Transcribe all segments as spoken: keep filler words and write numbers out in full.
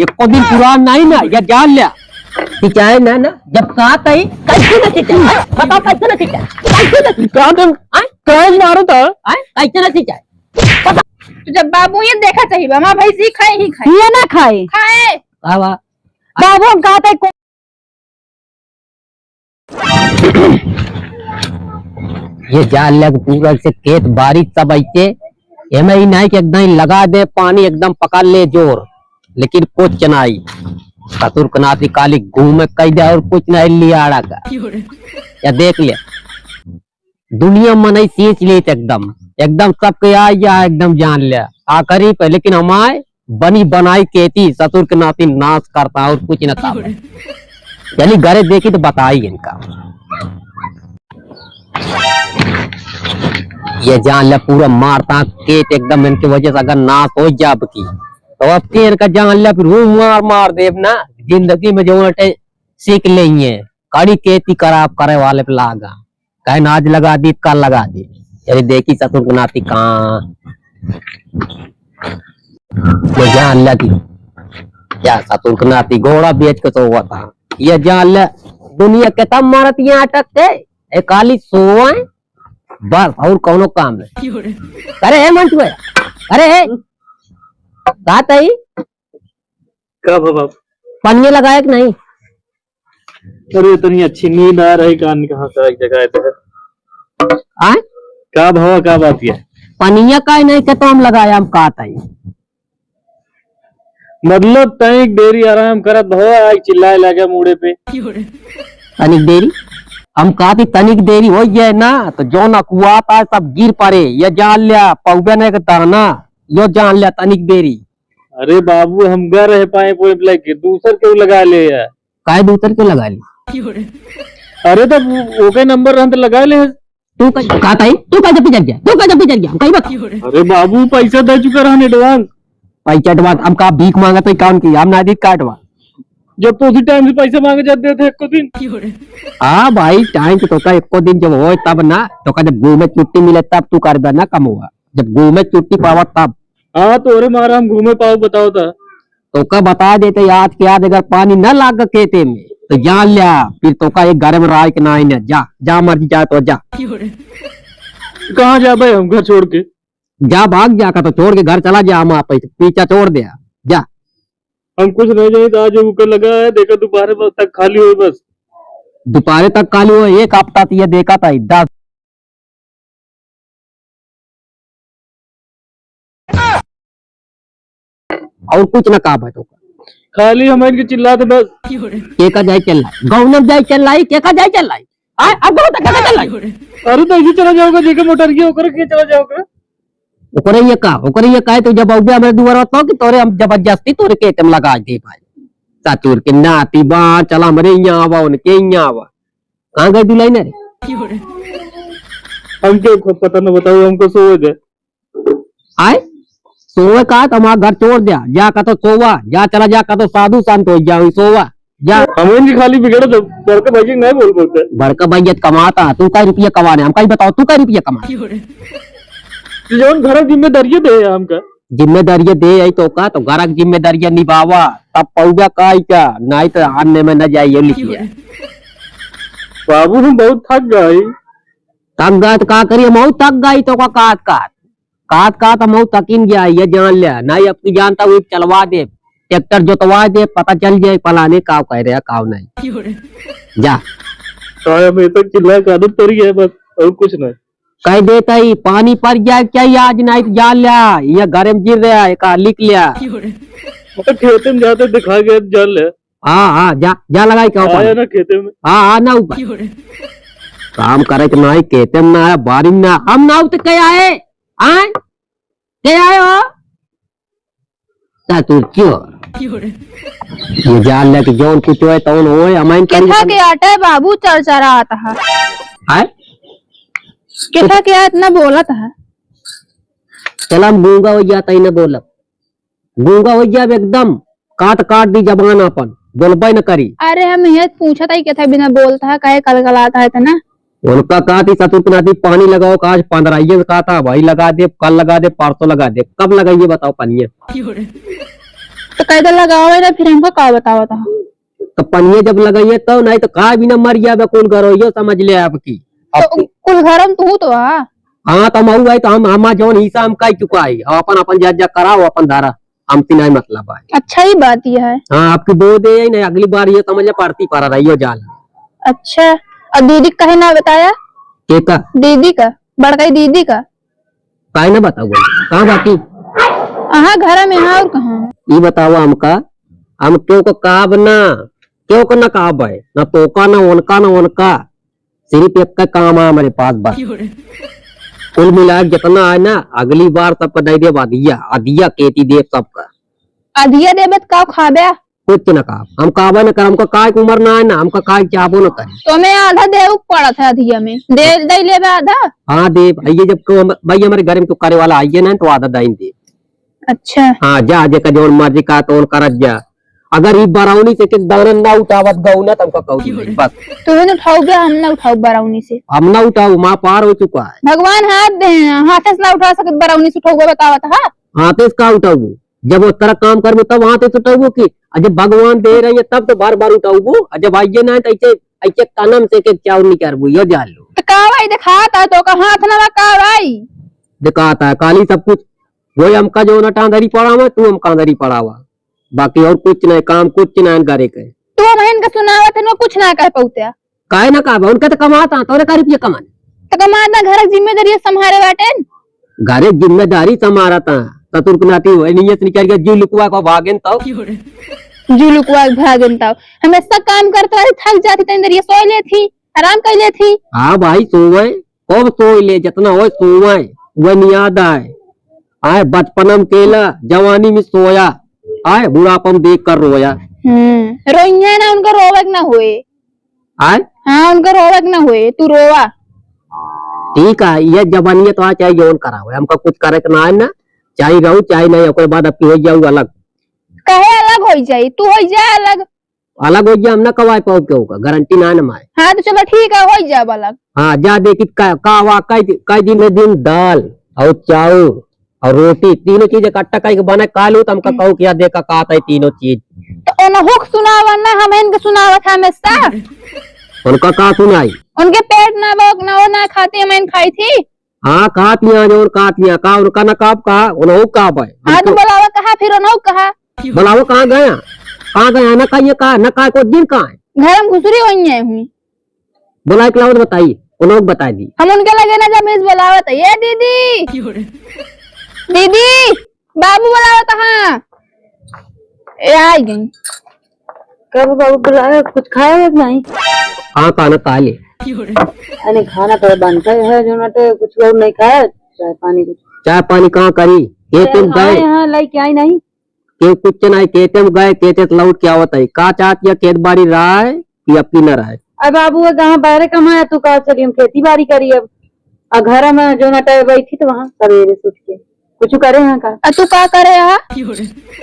एको दिन पुरान नहीं ना, या जान ल्या। सिंचाई ना, ना, जब कहा तई, कैसे ना सिंचाई? बताओ, कैसे ना सिंचाई? कैसे ना सिंचाई? का तुम, आय? काहे मारो था? आय? कैसे ना सिंचाई? तो जब बाबू ये देखा चाहिए, हमार भैंसी खाए ही खाए। ये ना खाए। खाए। का बा? बाबू हम कहा तई को- ये जान ले कि पूरा से खेत बारिश सब ऐसे, एमे ही नहीं कि एकदम लगा दे पानी, एकदम पकड़ ले जोर, लेकिन कुछ नहीं। ससुर के नाती खाली घूमे कह दे और कुछ नहीं लिया आड़ा का। या देख ले, दुनिया मनई सींच लेत एकदम, एकदम सबके आ जा एकदम जान ले आखिरी पे, लेकिन हमारे बनी बनाई खेती ससुर के नाती नाश करता और कुछ न काम है। चली घरे देखी तो बताई इनका। ये जान ले पूरा मारता खेत एकदम इनके वजह से अगर नाश हो जाब की तो अब के इनका जान ले फिर वो मार मार देब ना। जिंदगी में जो अटे सीख लेंगे, कड़ी खेती खराब करे वाले पे लागा। कहे ना आज लगा दी, कल लगा दी। अरे देखी ससुर के नाती कहाँ। ये जान ले कि या ससुर के नाती घोड़ा बेच के सोवा था। ये जान ले दुनिया के तब मारत यहाँ अटक के, ए खाली सोवा है, बस और कौनो काम नहीं। अरे हे मंटू है, अरे हे, का तई? का भवा? पनिया लगाए कि नहीं? अरे, इतनी अच्छी नींद आ रही, कान कहाँ से एक जगह इधर। आय? का भवा, का बात ये? पनिया का नहीं के तो हम लगाए, हम का तई। मतलब, तनिक देरी आराम करत भवा, आई चिल्लाए लगे मुड़े पे। तनिक देरी? हम कहा थी, तनिक देरी हो जाए ना, तो जौन अकुआत आए, सब गिर पड़े। ये जान लिया, पौबे नहीं के दाना, यो जान लिया, तनिक देरी। अरे बाबू, हम गा रहे पाइप वाइप लेके, दूसर के लगा ले यार। काहे दूसर के लगा ले? अरे तब ओके नंबर रहन तो लगा ले। तू का, का ताई? तू का जब भी जग गया? तू का जब भी जग गया? हम कहीं बता। अरे बाबू, पैसा दे चुका रहन advance। पैसा advance? हम का भीख मांगत है कौन की? हम ना दी का advance। जब तो उसी टाइम से पैसा मांगे जाते थे एक दिन। हाँ भाई, टाइम तो का एको दिन जब होए तब ना, तो का जब घूमे छुट्टी मिले तब तू करबे ना कमवा। जब घूमे छुट्टी पावा तब। हाँ, तोरे मारा हम घूमे पाओ, बताओ ता। तोका बता देते, आज के आज अगर पानी न लाग खेते में, तो जान लिया, फिर तोका एक घर में रह के ना आईने। जा, जा मर्जी जाए तो जा। कहाँ जाबे हम घर छोड़ के? जा, भाग जा, का तो छोड़ के घर चला जा, हम आप पीछा छोड़ दे, जा। हम कुछ नहीं जानी, तो आज ऊपर लगा है, देखा दोपहर तक खाली होई बस। दोपहर तक खाली होई, एक हफ्ता तो ये देखा था, दस। और कुछ ना का बात होगा। खाली हम इनके चिल्लाते बस। के का जाए चल रहा है? गौनम जाए चल रहा है, के का जाए चल रहा है? आ, अब गलत के का चल रहा है? अरे तो ऐसे चला जाओगा, जेके मोटर की ओकरे के चला जाओगा। ओकरे ये का, ओकरे ये का है, तो जब अउबे हमरे दुआरा तो कि तोरे हम जबरदस्ती तोरे के एटम लगा दे भाई। ससुर के नाती बा, चला हमरे यहाँ आवा, उनके यहाँ आवा। कहाँ गए दुल्हन रे? हमके खुद पता न बताओ, हमको सोवे दे। आए? सोवे का तो हमारा घर छोड़ दिया, जा का तो सोवा, जा चला जा का तो साधु संत हो जा, वही सोवा, जा। हम इनकी खाली बिगड़ तो बड़का भैया नहीं बोल बोलते। बड़का भैया तो कमाता, तू का रुपया कमाने, हम कहीं बताओ, तू का रुपया कमा? जौन घर जिम्मेदारी दे है हमका। जिम्मेदारी दे है तो का, तो घर की जिम्मेदारी निभावा, तब पौधा का ही का, नहीं तो अन्य में न जाइए लिखिए। बाबू हम बहुत थक गए। थक गए तो का करिए, मऊ थक गई तो का काट काट। काट काट हम मऊ थकिन गया, ये जान ले। नहीं अब की जानता हुई चलवा दे, ट्रैक्टर जोतवा दे, पता चल जाए फलाने काव कह रहे हैं, काव नहीं। जा। तो हमें तो चिल्ला का आदत पड़ी है बस, और कुछ नहीं। कह देता ही पानी पड़ जाए चाहिए आज नहीं तो जान ले, ये घर में गिर रहा है, का लिख लिया। वो तो खेते में जाते दिखा गया जान ले। हाँ, हाँ, जा, जा लगाई का आया पानी। ना खेते में। हाँ, हाँ, ना ऊपर। काम करे के ना है, खेते में ना है, बारी में ना, हम ना उतर के आए, आए, के आए हो? ता तू क्यों? ये जान ले कि जौन कुछ होए, तौन होए, हमारे केथा के आटा है बाबू, चरचरात है। आए? केथा के इतना बोलत है? चला, हम गूंगा हो जाता ही ना बोलब। गूंगा हो जाब एकदम, काट काट दी जबान अपन, बोलबे न करी। अरे हम ये पूछत हई, केथा बिना बोलत है, काहे कलकलात है इतना? उनका कहा थी ससुर के नाती पानी लगाओ, का आज पंद्रह ये कहा था, भाई लगा दे, कल लगा दे, परसों लगा दे, कब लगाइए बताओ पानी? तो कह दे लगावे ना, फिर हमको का बतावत ह? तो पनिया जब लगाइए तब, नहीं तो का बिना मर जाबे कुल घरो, यो समझ ले आपकी। तो अब कुल घरो में तू तो हा। हाँ, तो हम आऊ है, तो हम, हमार जौन हिस्सा हम कह चुका है, अपन, अपन जा, जा कराओ, अपन धारा। हमसे नहीं मतलब है। अच्छा ही बात यह है। हाँ, आपकी बो दे ही नहीं, अगली बार ये समझ ले, पड़ती पड़ा रहियो जाल। अच्छा, और दीदी का कहे ना बताया? के का? दीदी का, बड़काई दीदी का। काहे ना बताऊ? कहाँ बाकी? अहाँ घर में, हाँ, और कहाँ? ई बतावा हमका, हम केहू का काब ना, केहू का ना काब है, ना तोका, ना उनका, ना उनका। सिर्फ एक काम है हमरे पास बस। कुल मिला के जितना है ना, अगली बार सबका दे देब अधिया, अधिया केती देब सबका। अधिया देबे त का खाबे? कुछ ना खाब, हम खाबे ना कर, हमका खाए के उमर ना है ना, हमका खाए के चाहबो ना करे। तो मैं आधा देउ पड़त है अधिया में, दे दे लेबे आधा। हाँ देब, ये जब को हम, भाई हमारे घर में तो करे वाला आइए ना तो आधा दाइन देब। अच्छा। हाँ, जा, जेका जौन मर्जी का तौन करत जा। अगर ई बरौनी से एक दाना ना उठावत गऊ ना, त हमका कहू दी बस। तू ही ना उठाऊ बे, हम ना उठाऊ बरौनी से। हम ना उठाऊ, माँ पार हो चुका है। भगवान हाथ दे हैं, हाथे से ना उठा सकत बरौनी से उठाऊ बे, बतावत हा? हाथे से का उठाऊ? जब उस तरह काम करबो तब हाथे से उठाऊ की? और जब भगवान दे रही है तब तो बार बार उठाऊ। और जब आइए ना है तो ऐसे, ऐसे कनम से एक एक चाउर निकालबो, यो जान लो। तो का भाई दिखाता तो का हाथ ना का भाई? दिखाता है, काली सब कुछ वही हमका जो ना टांदरी पड़ावा, तू हमका टांदरी पड़ावा, बाकी और कुछ नहीं, काम कुछ नहीं करे के। तू हमहिन के सुनावत है, कुछ ना कह पौते। काहे ना कहबा, उनका तो कमाता, तोरे का रुपया कमाने। तो कमाता, घर की जिम्मेदारी संभारे बाटेन। घर की जिम्मेदारी संभारता, ससुर के नाती होए, नियत निकल के जीव लुकवा को भागेन तो। जीव लुकवा के भागेन तो। हमेशा काम करता रही, थक जाती, तनी देर ये सोए लेती, आराम कर लेती। हाँ भाई, सोए। खूब सोई ले, जितना होए सोवै, वह नियाद आए। आए बचपन में केला, जवानी में सोया, आए बुढ़ापा में देख कर रोया। हम्म, रोइया ना, उनको रोवे के ना होए। आए? हाँ, उनको रोवे के ना होए, तू रोवा। ठीक है, ये जवानी है तो आ चाहे जौन करावे, हमका कुछ करे के ना है ना, चाहे रहू चाहे नहीं, ओकर बाद अब की हो जाऊ अलग। कहे अलग हो जाई, तू हो जा अलग। अलग हो गया, हम ना कवाए पाओ केहू का, गारंटी ना न माए। हाँ, तो चलो ठीक है, हो जाब अलग। हाँ, जा देखी का, का वा, कई दि-, कई दिन में दिन दाल और चाउर और रोटी, तीनों चीज इकट्ठा कई के बना खा लू, तो हमका हम्म। कहो कि या देखा का आता है तीनों चीज। तो उनहु के सुनावा ना, हम इनके सुनावत है हमेशा। उनका का सुनाई? उनके पेट ना भोक ना, वो ना खाती, हम इन खाई थी। हाँ, खात हियाँ जौन खात हियाँ, का उनका ना काब कहा, उनहु काब है। हाँ, तो बोलावा कहा, फिर उनहु कहा। बोलावा कहाँ गया? कहाँ गया? ना कहिए कहा, ना कहा को दिन कहाँ है? घर में घुसरी होई है हुई। बोला एक लावत बताई, उनहु बताई दी। हम उनके लगे ना जब मिस बोलावत है, "ए दीदी, दीदी, बाबू बोलावत हाँ।" ए, आई गई। कब बाबू बुलाया? कुछ खाया है कि नहीं? हाँ, खाना खा ले। अरे, खाना तो बनता ही है, जो ना तो कुछ और नहीं खाया, चाय पानी कुछ। चाय पानी कहाँ करी? खेते में हाँ, गए। यहाँ लेके आई नहीं। के कुछ नहीं, खेते में गए, खेते से लौट के आवत है। का चाहत या खेत बाड़ी रहा है कि अब की न रहा है? अब बाबू, वो कहाँ बाहरे कमाया, तू कहाँ चली, हम खेती बाड़ी करी अब। आ घर में जो ना तो बैठी तो वहाँ सवेरे से उठ के। कुछ करे यहाँ का? आ तू का करे हा?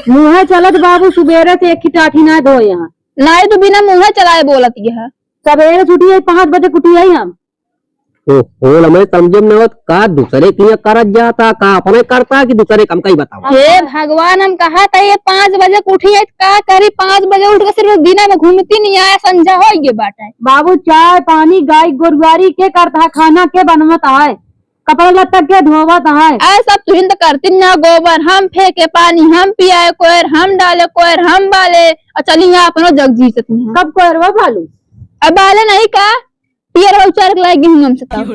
मुँहे चलत बाबू, सुबेरे से एक ही टाठी ना धोए यहाँ। नाई तू बिना मुँहे चलाए बोलत ये है। सवेरे से उठी है, पाँच बजे उठी है हम। ओ, ओला मैं समझे में ना होत, का दूसरे के लिए करत जाता, का अपने करता कि दूसरे के हम कहीं बतावा? हे भगवान, हम कहा था ये पाँच बजे उठी है, का करी? पाँच बजे उठ के सिर्फ दिना में घूमती नहीं आया, संझा हो गए बाटे। बाबू, चाय पानी गाय गोरुआरी के करता है, खाना के बनवत है? कपड़ा लत्ता के धोवत है? अरे सब तुहिन तो करती ना, गोबर हम फेंके, पानी हम पियाए, कोयर हम डाले, कोयर हम बाले, और चली यहाँ अपनो जग जीतत नहीं। कब कोयरवा बालू? अब बाले नहीं का, पियर हो चार लाग गई हमसे तब।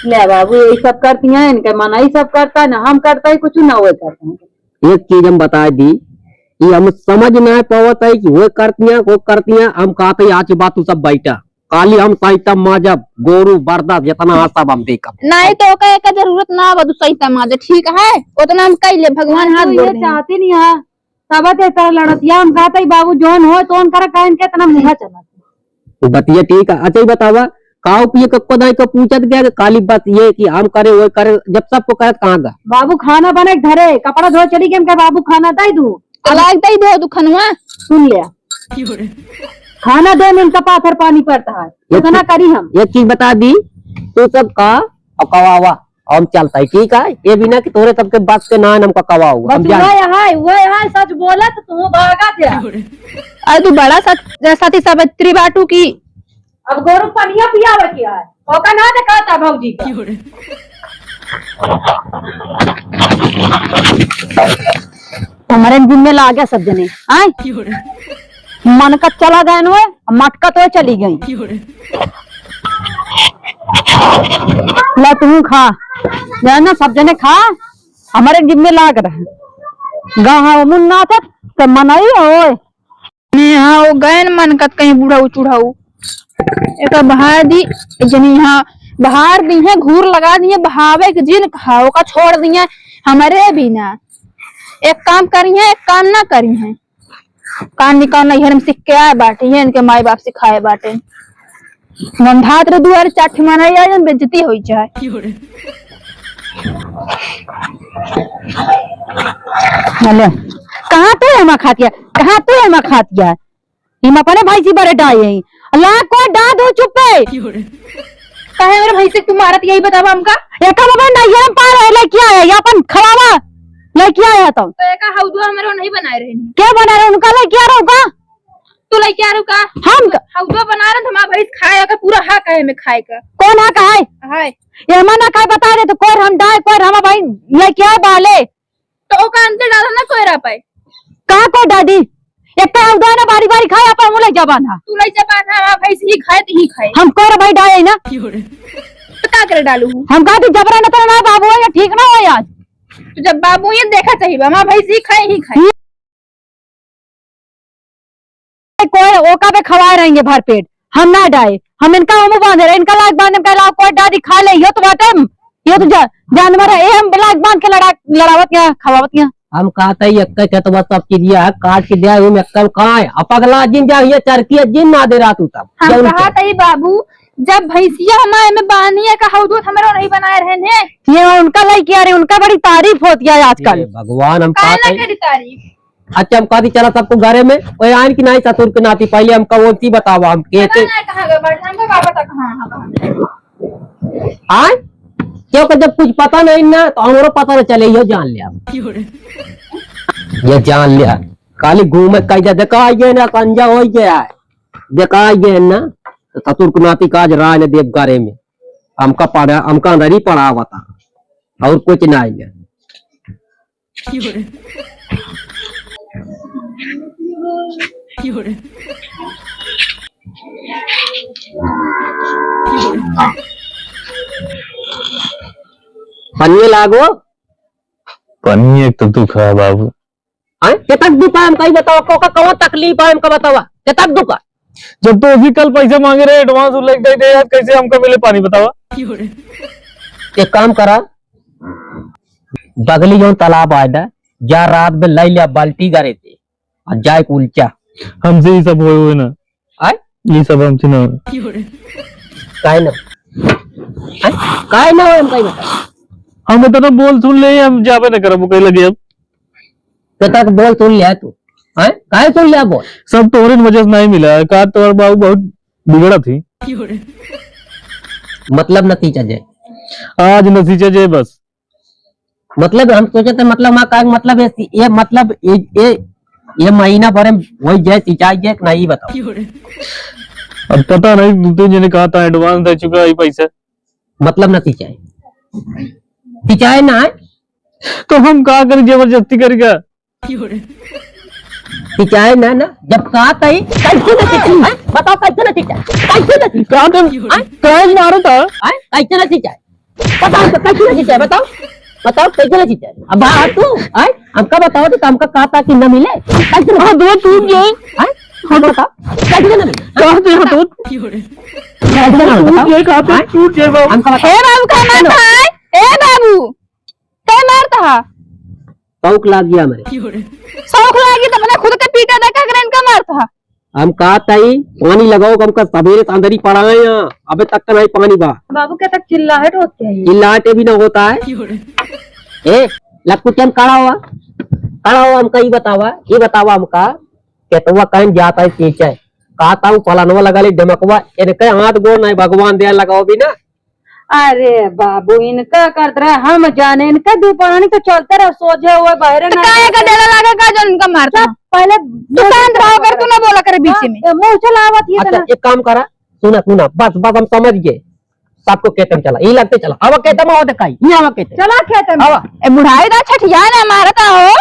ले बाबू, यही सब करती हैं, इनके मना ही सब करता है, ना हम करता है कुछ, ना वो करता है। एक चीज हम बता दी, ये हम समझ ना पावत है कि वो करती हैं, वो करती हैं, हम कहते हैं आज के बाद तू सब बैठा। काली हम सहिता माजब, गोरू बरदा जितना है सब हम देखब। नहीं तो ओका एका जरूरत ना बा, तू सहिता माजब, ठीक है? उतना हम कह ले, भगवान हाथ हम तो जोड़ ये दे। चाहते नहीं है, तब ते तर लड़त या हम कहते ही बाबू जोन हो तो उनकर कहन के इतना मुंह चला। वो बतिया ठीक है। अच्छा ही बतावा, खाओ पिए के को दाई को पूछत गया कि खाली बस ये कि हम करे वो करे, जब सबको करत कहाँ गा? बाबू खाना बने घरे, कपड़ा धो चली के हम कहे बाबू खाना दे दू। तो लाग दे दो तू खनवा। सुन लिया। खाना दे में इनका पाथर पानी पड़ता है, ये इतना चीज, करी हम। ये चीज बता दी, तू सब का और कवावा। हम चलता है, ठीक है? ये बिना कि तोरे सबके बस के ना, हमका कवा हुआ। हम बस जान वह है, वह है, सच बोला तो तू भागा थे। अरे तू बड़ा सच, जैसा थी सावित्री बाटू की। अब गोरू पनिया पियावे के है, ओका ना देखाता भौजी का। हमारे जिम्मे लागे सब जने, आय? मनकत चला गए नुए, मटकत हुए चली गई। ला तू खा, जाना सब जने खा, हमारे जिम्मे लाग रहे। गाँव मुन्ना थे, तो मनई होए। ने हाँ, वो गए न मनकत कहीं बुढ़ऊ चुढ़ऊ। एक बहा दी, जनी हाँ, बहार दी है, घूर लगा दी है, बहावे के जिन कहा, ओका छोड़ दी है, हमारे भी ना। एक काम करी है, एक काम ना करी है। कान निकाल नैहर में सीख के आए बाटे, ये इनके माई बाप सिखाए बाटे। नंधात रे दुआरे चाठी माना या जन बेइज्जती होई जाए। हेलो, कहाँ तू एमा खातिया? कहाँ तू एमा खातिया? हम अपने भैंसी बरे डाई हई। अल्लाह को डा दो चुप्पे। काहे मेरे भैंसी तू मारत यही बतावा हमका? एका बाबा ना ये पार है, लेके आया, ये अपन खवावा लेके आया तो। तो एका हौदुआ हमरे नहीं बनाए रहे। क्या बना रहे उनका लेके आ रहा होगा? तू लेके आ रहा का? हम क- हौदुआ बना रहे, हमारा भैंस खाए का पूरा हक है में खाए का। कौन हक है? हाय। ये हमारा ना खाए बता दे तो कोर हम डाए, कोर हम भाई लेके आए बाले। तो ओका अंदर डाला ना कोयरा पे। कहाँ को दादी? एक तो हम दोनों बारी बारी खाए, आप हम ले जबान हा। तू ले जबान हा, हमारा भैंस ही खाए तो ही खाए। हम कोयरा भाई डाले ना। तो का करे डालू हूँ? हम कहा तू जबरा न तो ना बाबू है, ये ठीक ना हो आज। तो जब बाबू ये देखा चाहिए, हमारा भैंस ही खाए, ही खाए। कोई ओका पे खवाए रहेंगे भर पेट, हम ना डाए, हम इनका मुंह बांधे रहे, इनका लाग बांधे में कह रहा कोई दादी खा ले, यो तो बाटे, यो तो जा-, जानवर है, ए हम लाग बांध के लड़ा, लड़ावत यहाँ, खवावत यहाँ। हम कहते ही एक्के खेतवा सब चीजिया है, काट के दे, हम एक्के में कहाँ है? अब पगला जिन जा, ये चरकी है, जिन ना दे रहा तू तब। हम जौन कहा के। तई बाबू, जब भैंसिया हमारे में बांधी है, का हौदुआ हमारे नहीं बनाए रहे हैं। ये उनका लइकिया रे, उनका बड़ी तारीफ होती है आजकल। ये भगवान, हम काहे कहते ना हैं। करी तारीफ? अच्छा, हम कहा दी चला सबको घरे में, कोई आइन कि नहीं ससुर के नाती, पहले हमका वो चीज बतावा, हम कहते पता नहीं कहाँ गए, बट हमको का पता कहाँ, कहाँ, कहाँ। आए? क्योंकि जब कुछ पता नहीं ना, तो हमरो पता न चले, यो जान ले आप। ये जान ले। खाली घूमे कह जा, देखा ये ना, संजा हो गया है। देखा ये ना, तो ससुर के नाती का आज राय ने देव घरे में। हमका पढ़ा, हमका अंदर ही पढ़ावता, और कुछ नहीं है। पनिये लागो। पनिये एक तो दुख है बाबू। आय, केतक दुख है, हमका ही बतावा, को का कौन तकलीफ है, हमका बतावा, केतक दुख है? जब तो अभी कल पैसा मांगे रहे, advance उ लेके दे दे, आज कैसे हमका मिले पानी, बतावा? एक काम करा, बगली जौन तालाब आए ना, जा रात में लाई लिया बाल्टी गरे दे, और जाए के उलचा। हमसे ही सब होए हुए ना। आय? ये सब हमसे ना होए। काहे ना? आय? काहे ना होए, हमका ही बता। हम इतना बोल सुन ले, हम जाबे ना करब, कहीं लगे अब। तो तक बोल सुन लिया तू, हैं? काहे सुन लिया बोल? सब तोहरे वजह से नहीं मिला है, का तोहर बाबू बहुत बिगड़ा थी। मतलब नतीजा जे। आज नतीजा जे बस। मतलब हम सोचे थे, मतलब वहाँ का मतलब ये, ये मतलब ये, ये, ये महीना भर में वही जे सिंचाई जे नहीं बताओ। अब पता नहीं, दो तीन जने कहा था advance दे चुका है पैसा। मतलब ना सिंचाई, सिंचाई ना है। तो हम का करी, जबरदस्ती करी का? सिंचाई ना, ना, जब कहा तई, कैसे ना सिंचाई? हैं? बताओ, कैसे ना सिंचाई? कैसे ना सिंचाई? का तो हैं? काहे मारो था? हैं? कैसे ना सिंचाई? बताओ तो, कैसे ना सिंचाई? बताओ, बताओ, कैसे ना सिंचाई? अब बात तू, हैं? हमका बताओ तो, हमका कहा था कि न मिले, कैसे ना हाँ, दो टूट गए। हैं? हमका बताओ, कैसे ना मिले? कहाँ से हटो? कैसे ना मिले? टूट गए, कहाँ पे हैं? टूट गए बाबू? हमका बताओ। ए बाबू, का मारता है? ए बाबू, का मारता है? शौक लाग गया हमरे। शौक लागी तो अपने खुद के पीटा दे, का करे इनका मारता है? हम कहा तई, पानी लगाओ, हमका सवेरे से अंदर ही पड़ा है यहाँ, अबे तक का नहीं पानी बा। बाबू, क्या तक चिल्लाहट होती है ये? चिल्लाहट भी ना होता है। ए, लक्कू चंद खड़ा हुआ, खड़ा हुआ, हमका ही बतावा, ये बतावा हमका, केतवा कहीं जाता है, चीज है, कहा था वो फलानवा लगा ले, डमकवा, इनके हाथ गोड़ नहीं, भगवान दया लगाओ भी ना। अरे बाबू, इनका करत रहे, हम जाने, इनका दू प्राणी तो चलते रहे, सोझे हुए बहरे तो ना काहे का डर लागे का जो इनका मारता? चुप, पहले तू शांत रहो कर, तू ना बोला करे बीच में। ए, मुँह चलावत ये अच्छा, तना। एक काम करा, सुना, सुना, बस, बस हम समझ गए। सबको खेते में चला, ई लगते चला। अब खेते में आवत काई, ई आवत खेते। चला खेते में। अब ए बुढ़ाई दा छठिया ना मारता हो।